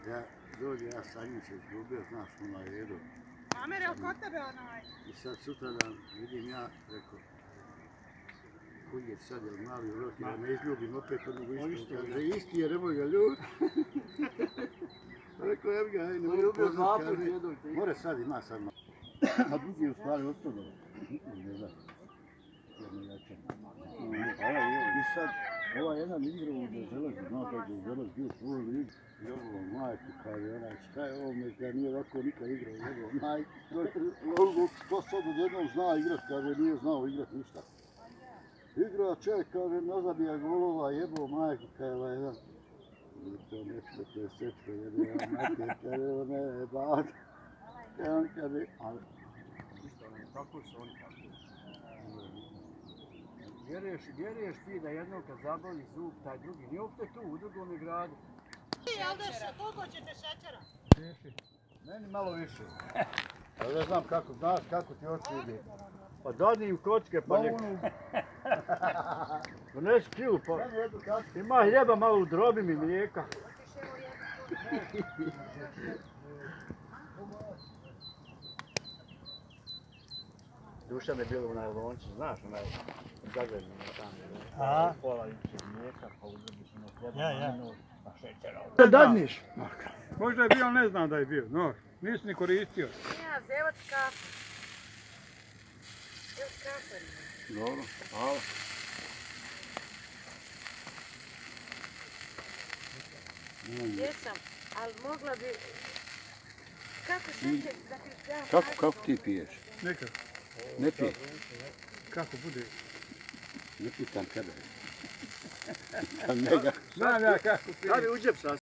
Ja dođe, ja sa njim se izgubio, znaš, ona jedu. Amer, je li kod tebe onaj? I sad sutra dan vidim ja, rekao, koji je sad, jel mali urok, ja ne izljubim opet onog isto. Kaže, isti je, nemoj ga ljubiti. Rekao, evo ga, ne mogu poznat, kaže, more sad ima sad malo. A drugi je u stvari ostalo. Ne znam. Jedno jačanje. I sad, ova jedan igra u železu, znao kako je želez bio svoj lig. I ovo majku, kaže, onaj, šta je ovo, ja nije ovako nikad igrao, ovo majku. Ko sad odjednom zna igrat, kaže, nije znao igrat ništa. Igra čovjek, kaže, nazabija golova, jebo majku, kaže, jedan. I to nešto, to je sečko, jede, mater, kaže, ovo ne je bad. I on kaže, ali... Kako su oni tako? Vjeruješ ti da jednog kad zaboli zub, taj drugi nije uopšte tu, u drugom gradu. Koliko ćete šećera? Meni malo više. Ali ne znam kako, znaš kako ti oči ide. Pa dadni im kocke, pa nek... Donesi kilu, pa... Ima hljeba malo u drobi mi mlijeka. Dušan je bilo u najlonči, znaš, onaj zagledni tamo. Pola inče mlijeka, pa uzrbiš ono hljeba, pa šećera. Da dadniš? Možda je bio, ali ne znam da je bio. No, nisi ni koristio. Ja, zevac kafu. Zevac kafu. Dobro, hvala. Jesam, ali mogla bi... Kako šećer da ti ja... Kako ti piješ? Nekako. Ne pij. Kako bude? Ne pitam tebe. Pitam njega. Znam ja kako pijem. Stavi u džep sad.